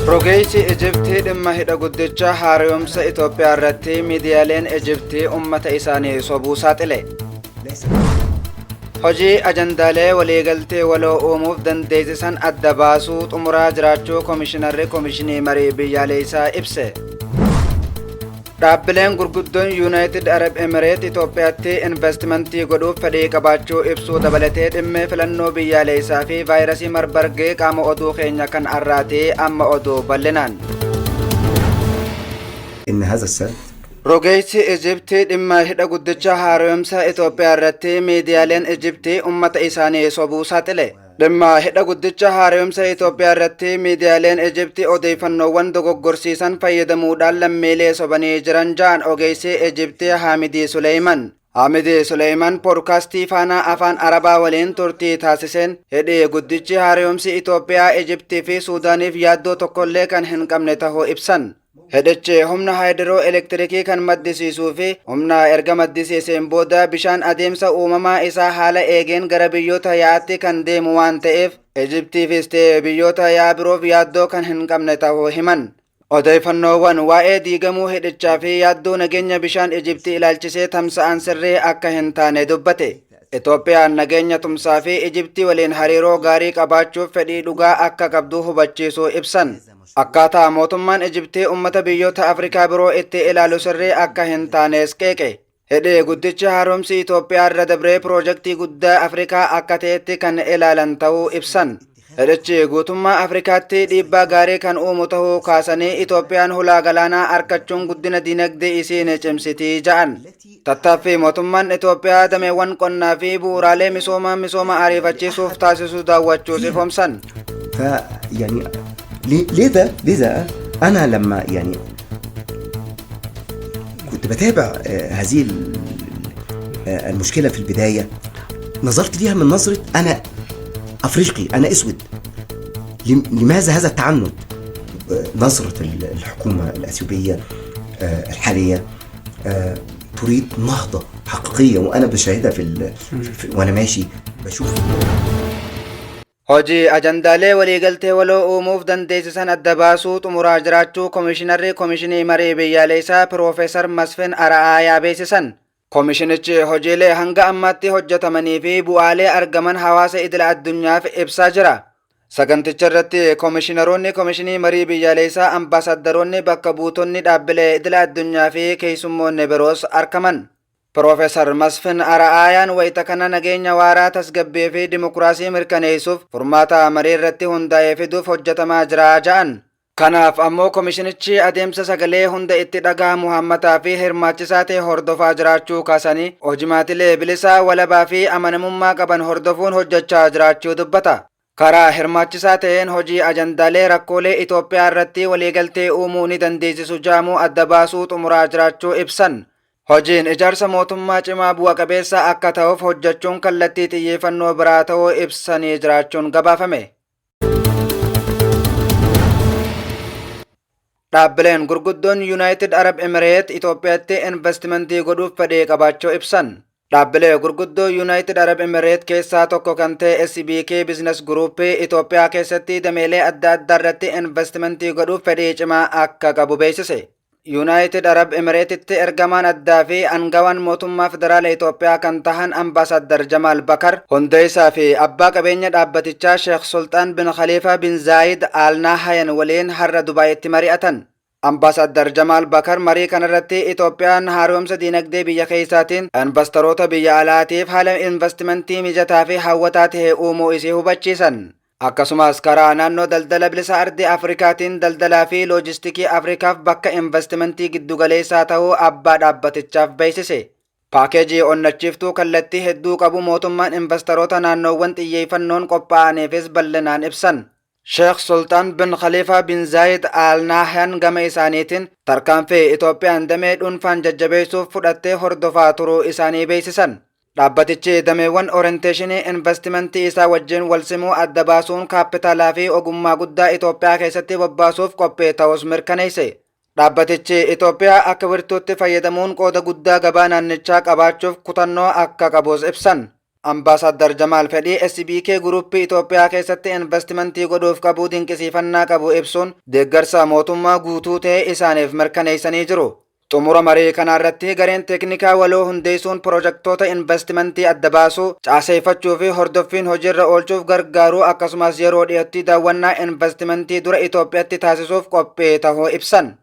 Rogeessi Ijiptii dhimma hidha guddicha haaromsa Itoophiyaa irratti miidiyaaleen Ijiptii ummata isaanii sobuu saaxile. Hojii ajandaalee waliigaltee waloo uumuuf dandeessisan adda baasuu xumuraa jiraachuu Komishinarri Komishinii Marii Biyyaalessaa ibse. Dhaabbileen gurguddoon Yuunaayitid Arab Emireet Itoophiyaatti investimentii godhuuf fedhii qabaachuu ibsuu dabalatee dhimmi filannoo biyyaalessaa fi vaayirasii marbargee qaama oduu keenya kan arraatee amma oduu bal'inaan. إن هذا السد Rogeessi Ijiptii dhimma hidha guddicha haaromsa Itoophiyaa irratti miidiyaaleen Ijiptii ummata isaanii sobuu saaxile. Dhimma hidha guddicha haaromsa Itoophiyaa irratti miidiyaaleen Ijiptii odeeffannoowwan dogoggorsiisan fayyadamuudhaan lammiilee sobanii jiran ja'an ogeessi Ijiptii Haamidii Suleyman. Haamidii Suleyman poodkaastii Faanaa Afaan Arabaa waliin turtii taasiseen hidhi guddichi haaromsi Itoophiyaa Ijiptii fi Suudaaniif yaaddoo tokkollee kan hin qabne tahuu ibsan. Hidhichi humna haayidiroo elektirikii kan maddisiisuu fi humna erga maddisiiseen booda bishaan adeemsa uumamaa isaa haala eegeen gara biyyoota yaa'aatti kan deemu waan ta'eef Ijiptiifis ta'e biyyoota yaa'aa biroof yaaddoo kan hin qabne ta'uu himan. Odeeffannoowwan waa'ee diigamuu hidhichaa fi yaaddoo nageenya bishaan Ijiptii ilaalchisee tamsa'an sirrii akka hin taane dubbate. Itoophiyaan nageenya tumsaa fi Ijiptii waliin hariiroo gaarii qabaachuuf fedhii dhugaa akka qabdu hubachiisuu ibsan. Akkaataa mootummaan Ijiptii ummata biyyoota Afrikaa biroo itti ilaalu sirrii akka hin taanes qeeqe. Hidhi guddichi haaromsi Itoophiyaa irra dabree piroojeektii guddaa Afrikaa akka ta'etti kan ilaalan ta'uu ibsan. Hidhichi guutummaa Afrikaatti dhiibbaa gaarii kan uumu ta'uu kaasanii Itoophiyaan hulaa galaanaa argachuun guddina dinagdee isiin cimsitii ja'an. Tattaaffii mootummaan Itoophiyaa dameewwan qonnaa fi bu'uuraalee misoomaa misooma ariifachiisuuf taasisu daawwachuus ifoomsan. فيعني لذا انا لما يعني كنت بتابع هذه المشكله في البدايه نظرت ليها من نظره انا افريقي، انا اسود، لماذا هذا التعنت؟ نظره الحكومه الاثيوبيه الحاليه تريد نهضه حقيقيه، وانا بشاهدها وانا ماشي بشوف. Hojii ajandaalee waliigaltee waloo uumuuf dandeessisan adda baasuu xumuraa jiraachuu Komishinarri Komishinii Marii Biyyaalessaa Piroofeesar Masfin Ara'aayaa beeksisan. Komishinichi hojiilee hanga ammaatti hojjetamanii fi bu'aalee argaman hawaasa idila addunyaaf ibsaa jira. Saganticha irratti komishinaroonni Komishinii Marii Biyyaalessaa, ambaasaaddaroonni, bakka buutonni dhaabbilee idila addunyaa fi keessummoonni biroos argaman. Piroofeesar Masfin Ara'aayaan wayita kana nageenya waaraa, tasgabbii fi dimokiraasii mirkaneessuuf furmaata marii irratti hundaa'ee fiduuf hojjetamaa jira ja'an. Kanaaf ammoo komishinichi adeemsa sagalee hunda itti dhagahamu hammataa fi hirmaachisaa ta'e hordofaa jiraachuu kaasanii hojimaatilee bilisaa, walabaa fi amanamummaa qaban hordofuun hojjechaa jiraachuu dubbata. Karaa hirmaachisaa ta'een hojii ajandaalee rakkoolee Itoophiyaa irratti waliigaltee uumuu ni dandeessisu jaamuu adda baasuu xumuraa jiraachuu ibsan. Hojiin ijaarsa mootummaa cimaa bu'a qabeessa akka ta'uuf hojjechuun kallattii xiyyeeffannoo biraa ta'uu ibsanii jiraachuun gabaafame. Dhaabbileen gurguddoon Yuunaayitid Arab Emireet Itoophiyaatti investimentii godhuuf fedhii qabaachuu ibsan. Dhaabbilee gurguddoo Yuunaayitid Arab Emireet keessaa tokko kan ta'e SBK Business Group Itoophiyaa keessatti dameelee adda addaa irratti investimentii godhuuf fedhii cimaa akka qabu beeksise. Yuunaayitid Arab Emireetitti ergamaan addaa fi aangawaan mootummaa federaala Itoophiyaa kan tahan Ambaasaddar Jamaal Bakar hundeessaa fi abbaa qabeenya dhaabbatichaa Sheekh Sulxaan bin Khaliifaa bin Zaayid Al Nahayan waliin har'a Dubaayitti mari'atan. Ambaasaddar Jamaal Bakar marii kanarratti Itoophiyaan haaromsa diinagdee biyya keessaatiin investoroota biyya alaatiif haala investimentii mijataa fi hawwataa ta'e uumuu isii hubachiisan. Akkasumas karaa naannoo daldala bilisa ardii Afrikaatiin daldalaa fi loojistikii Afrikaaf bakka investimentii giddugaleessaa ta'uu abbaa dhaabbatichaaf beeksise. Paakeejii onnachiiftuu kallattii hedduu qabu mootummaan investoroota naannoowwan xiyyeeffannoon qophaa'aniifis bal'inaan ibsan. Sheekh Sultaan bin Khaliifaa bin Zaayid Al Nahyan gama isaaniitiin tarkaanfii Itoophiyaan damee dhuunfaan jajjabeessuuf fudhattee hordofaa turuu isaanii beeksisan. Dhaabbatichi dameewwan orienteeshinii investimentii isaa wajjin wal simuu adda baasuun kaappitaalaa fi ogummaa guddaa Itoophiyaa keessatti bobbaasuuf qophii ta'us mirkaneesse. Dhaabbatichi Itoophiyaa akka wirtuutti fayyadamuun qooda guddaa gabaa naannichaa qabaachuuf kutannoo akka qabus ibsan. Ambaasaaddar Jamaal fedhii SBK Group Itoophiyaa keessatti investimentii godhuuf qabu dinqisiifannaa qabu ibsuun deeggarsa mootummaa guutuu ta'e isaaniif mirkaneessanii jiru. Xumura marii kanaa irratti gareen teeknikaa waloo hundeessuun pirojektoota investimentii adda baasuu, caaseeffachuu fi hordoffiin hojiirra oolchuuf gargaaruu akkasumas yeroo dhiyootti daawwannaa investimentii dura Itoophiyaatti taasisuuf qophii tahuu ibsan.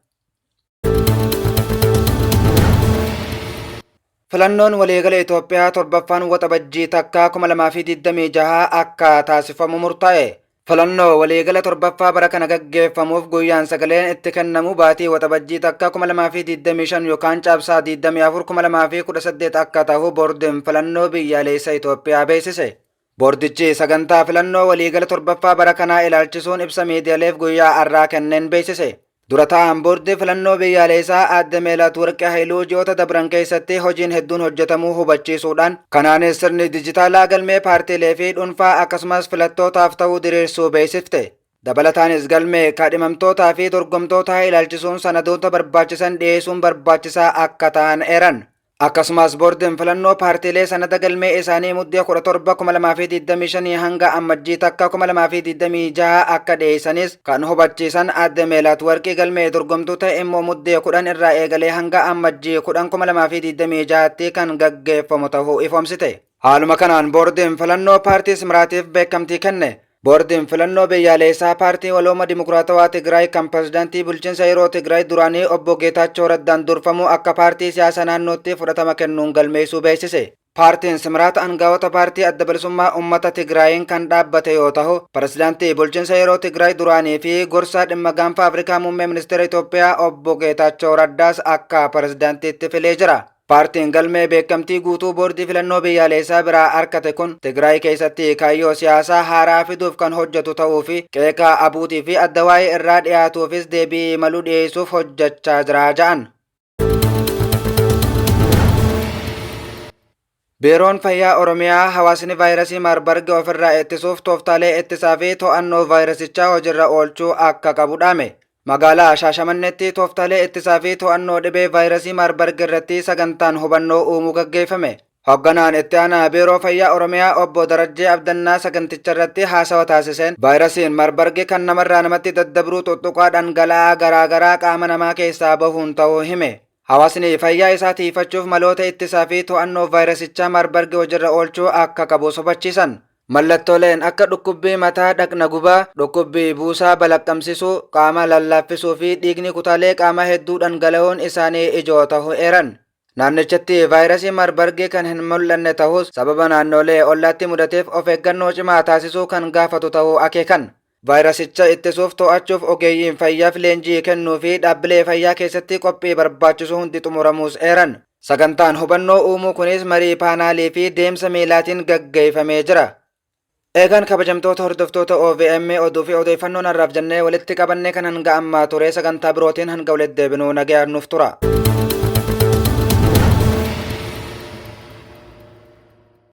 Filannoon waliigala Itoophiyaa torbaffaan Waxabajjii takkaa 2026 akka taasifamu murtaa'e. Filannoo waliigala torbaffaa bara kana gaggeeffamuuf guyyaan sagaleen itti kennamu baatii Waxabajjii takka 2025 yookaan Caamsaa 24 2018 akka tahu boordiin filannoo biyyaalessa Itoophiyaa beeksise. Boordichi sagantaa filannoo waliigala torbaffaa bara kanaa ilaalchisuun ibsa miidiyaaleef guyyaa har'aa kenneen beeksise. Dura taa'aan boordii filannoo biyyaalessaa aadde Meelaat Warqee Haayiluu ji'oota dabran keessatti hojiin hedduun hojjetamuu hubachiisuudhaan kanaanis sirni dijitaalaa galmee paartiilee fi dhuunfaa akkasumas filattootaaf ta'uu diriirsuu beeksifte. Dabalataanis galmee kaadhimamtootaa fi dorgomtootaa ilaalchisuun sanadoota barbaachisan dhiyeessuun barbaachisaa akka ta'an eeran. Akkasumas boordiin filannoo paartiilee sanada galmee isaanii Muddee 17 2025 hanga Ammajjii takka 2026 akka dhiyeessanis kan hubachiisan aadde Meelaat Warqii galmee dorgomtoota immoo Muddee 10 irraa eegalee hanga Ammajjii 10 2026tti kan gaggeeffamu ta'uu ifoomsite. Haaluma kanaan boordiin filannoo paartii Simraatiif beekamtii kenne. Boordiin filannoo biyyaalessaa paartii walooma dimokiraatawaa Tigraay kan pirezidaantii bulchiinsa yeroo Tigraay duraanii obbo Geetaachoo Raddaan durfamu akka paartii siyaasa naannootti fudhatama kennuun galmeessuu beeksise. Paartiin Simraat aangawoota paartii adda bilisummaa uummata Tigraayiin kan dhaabbate yoo ta'u, pirezidaantii bulchiinsa yeroo Tigraay duraanii fi gorsaa dhimma gaanfa Afrikaa muummee ministeera Itoophiyaa obbo Geetaachoo Raddaas akka pirezidaantiitti filee jira. Paartiin galmee beekamtii guutuu boordii filannoo biyyaalessaa biraa argate kun Tigraay keessatti kaayyoo siyaasaa haaraa fiduuf kan hojjetu ta'uu fi qeeqaa abuutii fi adda waa'ee irraa dhiyaatuufis deebii maluu dhiyeessuuf hojjechaa jira ja'an. Biiroon Fayyaa Oromiyaa hawaasni vaayirasii Maarbarg ofirraa ittisuuf tooftaalee ittisaa fi to'annoo vaayirasichaa hojiirra oolchuu akka qabu dhaame. Magaalaa Shaashamanneetti tooftaalee ittisaa fi to'annoo dhibee vaayirasii Maarbarg irratti sagantaan hubannoo uumuu gaggeeffame. Hoogganaan itti aanaa Biiroo Fayyaa Oromiyaa obbo Darajjee Abdannaa saganticha irratti haasawa taasiseen vaayirasiin Maarbarg kan namarraa namatti daddabruu tuttuqaa dhangala'aa garaagaraa qaama namaa keessaa bahuun ta'uu hime. Hawaasni fayyaa isaa tiifachuuf maloota ittisaa fi to'annoo vaayirasichaa Maarbarg hojiirra oolchuu akka qabu hubachiisan. Mallattooleen akka dhukkubbii mataa dhaqna gubaa, dhukkubbii buusaa balaqqamsisuu, qaama lallaaffisuu fi dhiigni kutaalee qaamaa hedduu dhangala'oon isaanii ijoo ta'uu eeran. Naannichatti vaayirasii Maarbarg kan hin mul'anne ta'us sababa naannolee ollaatti mudateef of eeggannoo cimaa taasisuu kan gaafatu ta'uu akeekan. Vaayirasicha ittisuuf to'achuuf ogeeyyiin fayyaaf leenjii kennuu fi dhaabbilee fayyaa keessatti qophii barbaachisu hundi xumuramuus eeran. Sagantaan hubannoo uumuu kunis marii paanaalii fi deemsa miilaatiin gaggeeffamee jira. Eegaan kabajamtoota hordoftoota OVM oduu fi odeeffannoon har'aaf jennee walitti qabannee kan hanga ammaa ture sagantaa birootiin hanga walitti deebinuu nagayaan nuuf tura.